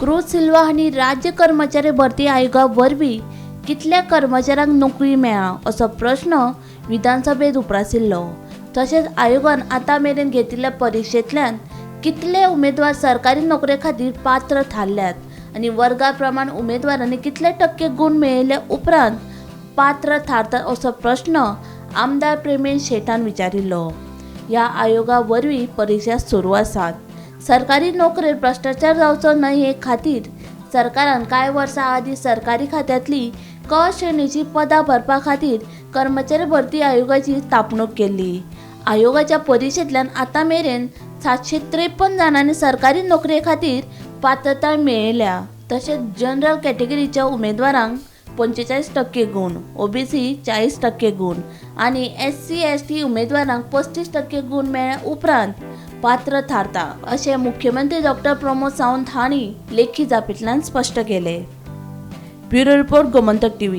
Cruise Silva हांणी राज्य कर्मचारी भरती आयोगा वरवीं कितल्या कर्मचाऱ्यांक नोकरी मेळ्ळा असो प्रश्न विधानसभेत उप्रासिल्लो. तशेंच आयोगान आतां मेरेन घेतिल्ल्या परिक्षेंतल्यान कितले उमेदवार सरकारी नोकरे खातीर पात्र थारल्यात आनी वर्गा प्रमाण उमेदवारांनी कितले टक्के गूण मेळयले उपरांत पात्र थारतात असो प्रश्न आमदार प्रेमेंद्र शेटान विचारिल्लो. ह्या आयोगा वरवीं परिक्षा सुरू आसात. सरकारी नोकरेत भ्रश्टाचार जावचो न्हय हे खातीर सरकारान कांय वर्सां आदीं सरकारी खात्यांतली क श्रेणीची पदां भरपा खातीर कर्मचारी भरती आयोगाची स्थापणूक केल्ली. आयोगाच्या परिक्षेंतल्यान आतां मेरेन 753 जाणांनी सरकारी नोकरे खातीर पात्रताय मेळयल्या. तशेंच जनरल कॅटेगरीच्या उमेदवारांक 45% गूण, ओबीसी 40% गूण आनी एससी एसटी उमेदवारांक 35% गूण मेळ्ळ्या उपरांत पात्र थारता अशें मुख्यमंत्री डॉक्टर प्रमोद सावंत हांणी लेखी जापेंतल्यान स्पश्ट केलें. Bureau report, Gomantak TV.